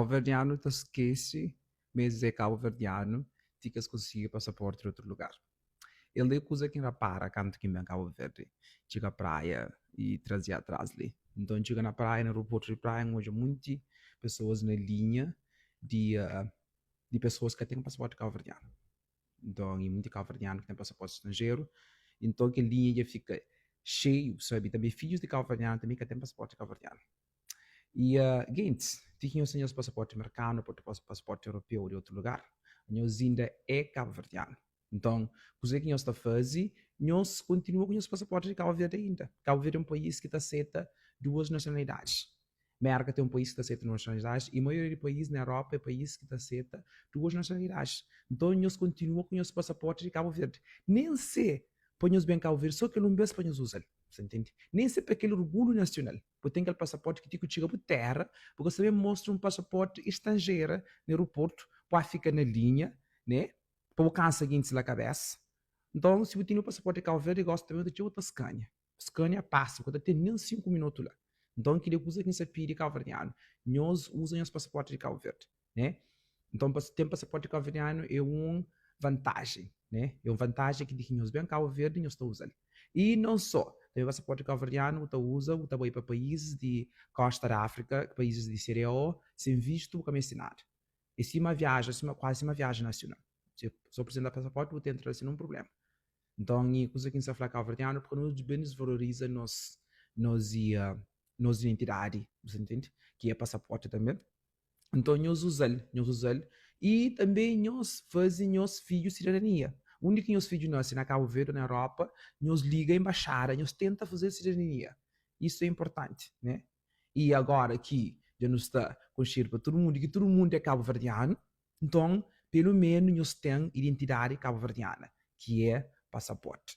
Kabuverdianu ta skese ma es é kabuverdianu ti ki es konsigi pasaporti di otu lugar. El é kuza ki N rapara kantu ki N ben Kabu Verdi, txiga praia i traze atras li. Nton, N txiga na praia, na aeroportu di praia, N odja munti pesoas na linha di di pesoas ki ka ten pasaporti kabuverdianu. Nton, i munti kabuverdianu ki ten pasaporti stranjeru. Nton, kel linha dja fika xeiu, sabe? Tanbe fidjus di kabuverdianu tanbe ka ten pasaporti kabuverdianu. I gentis, ti ki nhos ten nhos pasaporti merkanu ô pasaporti europeu di otu lugar, nhos inda é kabuverdianu. Nton, kuzê ki nhos ta faze? Nhos kontinua ku nhos pasaporti di Kabu Verdi ainda. Kabu Verdi é un país ki ta seta duas nasionalidadis. Merka ten un país ki ta seta duas nasionalidadis i maioria di país na Europa é país ki ta seta duas nasionalidadis. Nton, nhos kontinua ku nhos pasaporti di Kabu Verdi. Nen se pa nhos ben Kabu Verdi so kel un bês pa nhos uza-l. Sa ntende? Nen se pa kel orgulhu nasional. Bu ten kel pasaporti ki ti ku txiga bu tera, bu ka sabe mostra un pasaporti estanjera na aeroportu, bu ba fika na linha, ne? Pa bu kansa gentis la kabesa. Nton, si bu tene un pasaporti di Kabu Verdi, gosi tanbe bu ta txiga bu ta skania. Skania pasa, bu ka ta ten nen 5 minutu la. Nton, kili é kuza ki N sa pidi kauverdianu, nhos uza nhos pasaporti di Kabu Verdi, ne? Nton, ten pasaporti kauverdianu é un vantajen, ne? É un vantajen ki di ki nhos ben Kabu Verdi, nhos ta uza-l. I non so, tanbe pasaporti kauverdianu bu ta uza, bu ta bai pa paizis di kosta di Afrika, paizis di CDAO, sen vistu bu ka meste nada. É sima viaja, sima kuazi sima viaja nasional. Si so apresenta pasaporti bu ta entra la sen nun prublema. Nton e kuza ki N sta fla kauverdianu pa nu ben disvaloriza nos nos nos identidadi, bu sta ntende? Ki é pasaporti tanbe. Nton nhos uza-l, nhos uza-l i tanbe nhos faze nhos fidju sidadania. Undi ki nhos fidju nase, na Kabu Verdi o na Europa, nhos liga enbaxada, nhos tenta faze-l sidadania. Isu é inportanti, ne? I agora ki dja nu sta konxedu pa tudu mundu i ki tudu mundu é kabuverdianu, nton pelu menu nhos ten identidadi kabuverdiana, ki é pasaporti.